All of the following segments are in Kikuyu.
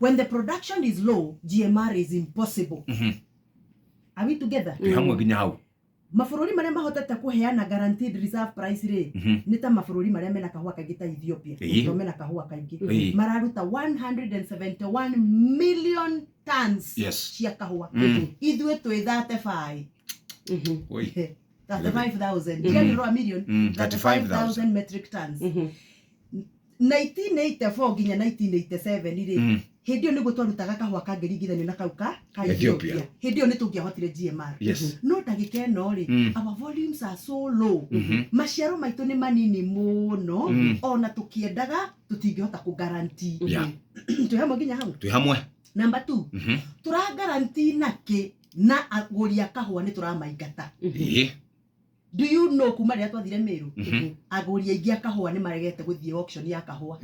When the production is low, GMR is impossible. Are we together? Twĩ hamwe nginya hau. Mabũrũri marĩa mahotete kũheana guaranteed reserve price rĩ, nĩ ta mabũrũri marĩa mena kahũa kaingĩ ta Ethiopia. To mena kahũa kaingĩ, mararuta 171 million tons cia kahũa. Ithuĩ twĩ 35. Oi. 35,000, ndiganĩrwa million. 35,000. 35,000 metric tons. 1984 nginya 1987 rĩ, hĩndĩ ĩyo nĩguo twarutaga kahũa kangĩringithanio na kau ka Ethiopia. Ethiopia. Hĩndĩ ĩyo nĩ tũngĩahotire GMR. No ndagĩka ĩno rĩ, our volumes are so low, maciaro maitũ nĩ manini mũno, ona tũkĩendaga tũtingĩhota kũ guarantee. Twĩ hamwe nginya hau? Twĩ hamwe. Number two, tũra guarantee nakĩ na agũri a kahũa nĩ tũramaingata? Do you know kuma rĩrĩa twathire Meru, agũri aingĩ a kahũa nĩ maregete gũthiĩ auction ya kahũa?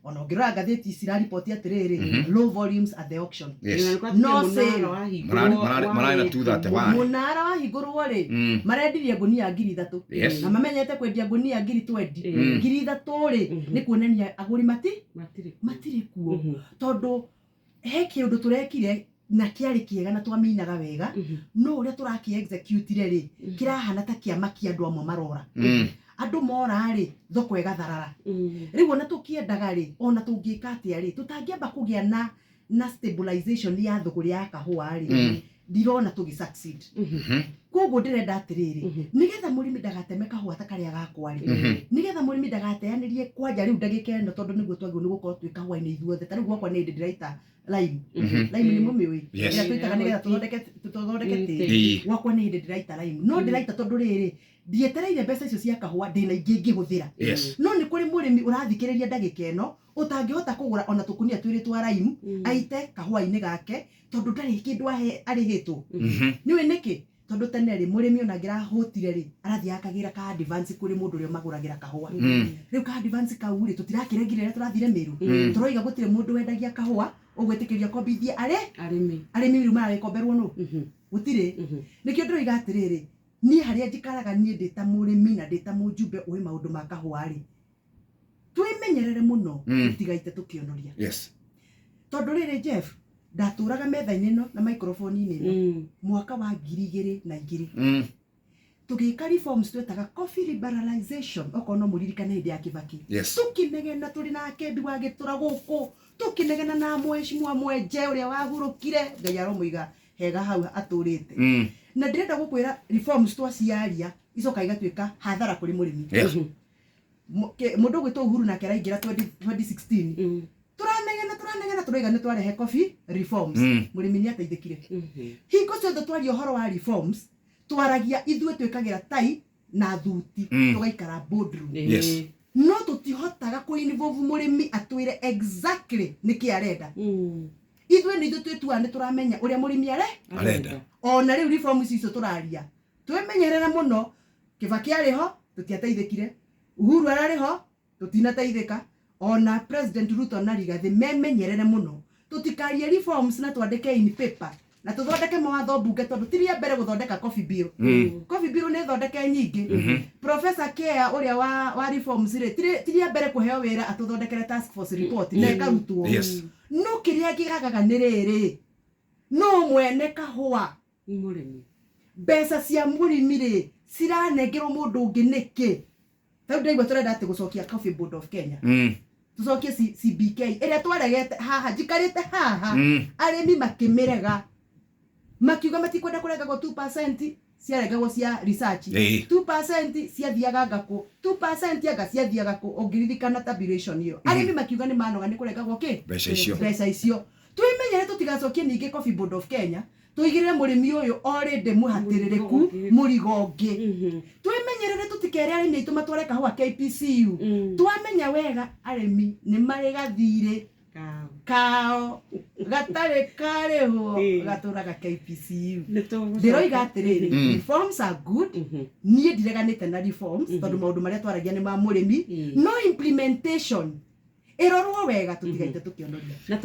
Ona ũngĩrora ngathĩti cirariboti atĩrĩrĩ, low volumes at the auction. No sale. Mararĩ na 231. Mũnara wahingũrwo rĩ, marendirie ngũnia 3,000. Na mamenyete kwendia ngũnia 20,000. 3,000 rĩ, nĩ kuonania agũri matirĩ kuo, tondũ he kĩũndũ tũrekire na kĩarĩ kĩega na twaminaga wega, no ũrĩa tũrakĩ execute rĩ, kĩrahana ta kĩamakia andũ amwe marora. Andũ mora rĩ, thoko ĩgatharara. Rĩu ona tũkĩendaga rĩ, ona tũngĩka atĩa rĩ, tũtangĩamba kũgĩa na stabilization ya thũgũrĩ ya kahũa rĩ, ndirona tũgĩ succeed. Koguo ndĩrenda atĩrĩrĩ, nĩgetha mũrĩmi ndagateme kahũa ta karĩa gakwa rĩ, nĩgetha mũrĩmi ndagateanĩrie kwanja rĩu ndagĩka ĩno, tondũ nĩguo twagĩrĩirwo nĩ gũkorwo twĩ kahũa-inĩ ithuothe. Ta rĩu gwakwa nĩ hĩndĩ ndĩraita lime. Lime nĩ mũmĩũĩ? Yes. Ĩrĩa tũitaga nĩgetha tũthondeke tĩri. Gwakwa nĩ hĩndĩ ndĩraita lime, no ndĩraita tondũ rĩrĩ, ndietereire mbeca icio cia kahũa, ndĩna ingĩ ingĩhũthĩra. No nĩ kũrĩ mũrĩmi ũrathikĩrĩria ndagĩka ĩno ũtangĩhota kũgũra ona tũkunia twĩrĩ twa lime aite kahũa-inĩ gake, tondũ ndarĩ kĩndũ arĩhĩtwo. Nĩũĩ nĩkĩ? Tondũ tene rĩ, mũrĩmi ona angĩrahũtire rĩ, arathiĩ akagĩra ka advance kũrĩ mũndũ ũrĩa ũmagũragĩra kahũa. Rĩu ka advance kau rĩ, tũtirakĩrengire rĩrĩa tũrathire Mĩrũ. Tũroiga gũtirĩ mũndũ wendagia kahũa ũgwĩtĩkĩria kombithie arĩ arĩmi. Arĩmi rĩu maragĩkomberwo nũ? Gũtirĩ. Nĩkĩo ndĩroiga atĩrĩrĩ, niĩ harĩa njikaraga, niĩ ndĩ ta mũrĩmi na ndĩ ta mũjumbe ũĩ maũndũ ma kahũa rĩ, twĩmenyerere mũno, tũtigaite tũkĩonoria. Tondũ rĩrĩ, Jeff, ndatũraga metha-inĩ ĩno na microphone-inĩ ĩno mwaka wa 2002, tũgĩka reforms twetaga coffee liberalization, okorwo no mũririkane hĩndĩ ya Kibaki. Tũkĩnegena tũrĩ na Kendi wa Gĩtũra gũkũ, tũkĩnegena na mheshimiwa Mwenje ũrĩa wahurũkire, Ngai aromũiga hega hau atũrĩte. Na ndĩrenda gũkwĩra, reforms twaciaria icoka igatuĩka hathara kũrĩ mũrĩmi. Mũndũ ũgwĩtwo Uhuru nake araingĩra 20 2016. Tũranegena, tũranegena, tũraiga nĩ twarehe coffee reforms. Mũrĩmi nĩ ateithĩkire? Hingo ciothe twaria ũhoro wa reforms, twaragia ithuĩ twĩkagĩra tai na thuti, tũgaikara boardroom, no tũtihotaga kũ involve mũrĩmi atwĩre exactly nĩkĩ arenda. Ithuĩ nĩ ithuĩ twĩtuaga nĩ tũramenya ũrĩa mũrĩmi are arenda. Ona rĩu reforms icio tũraria, twĩmenyerere mũno. Kibaki arĩ ho, tũtiateithĩkire. Uhuru ararĩ ho, tũtinateithĩka. Ona President Ruto na Rigathi memenyerere mũno, tũtikarie reforms na twandĩke in paper na tũthondeke mawatho mbunge, tondũ ti rĩa mbere gũthondeka coffee bill. Coffee bill nĩ thondeke nyingĩ. Professor Kea ũrĩa wa reforms rĩ, ti rĩa mbere kũheo wĩra atũthondekere task force report na ĩkarutwo. No kĩrĩa kĩgagaga nĩ rĩrĩ, no mwene kahũa? Nĩ mũrĩmi. Mbeca cia mũrĩmi rĩ, ciranengerwo mũndũ ũngĩ nĩkĩ? Tarĩu ndĩraigua tũrenda atĩ gũcokia Coffee Board of Kenya, tũcokie CBK ĩrĩa twaregete haha, njikarĩte haha, arĩmi makĩmĩrega, makiuga matikwenda kũrengagwo 2% ciarengagwo cia research. 2% ciathiaga ngakũ, 2% anga ciathiaga kũ? Ũngĩririkana tabulation ĩyo, arĩmi makiuga nĩ manoga nĩ kũrengagwo kĩ? Mbeca icio. Mbeca icio. Twĩmenyere tũtigacokie ningĩ Coffee Board of Kenya, tũigĩrĩre mũrĩmi ũyũ already mũhatĩrĩrĩku mũrigo ũngĩ. Twĩmenyerere tũtikere arĩmi aitũ matware kahũa KPCU. Twamenya wega arĩmi nĩ marĩ gathirĩ Kao. Kao gatarĩ karĩhwo, gatũraga KPCU. Ndĩroiga atĩrĩrĩ, reforms are good. Niĩ ndireganĩte na reforms, tondũ maũndũ marĩa twaragia nĩ ma mũrĩmi, no implementation ĩrorwo wega, tũtigaite tũkĩonoria. Na.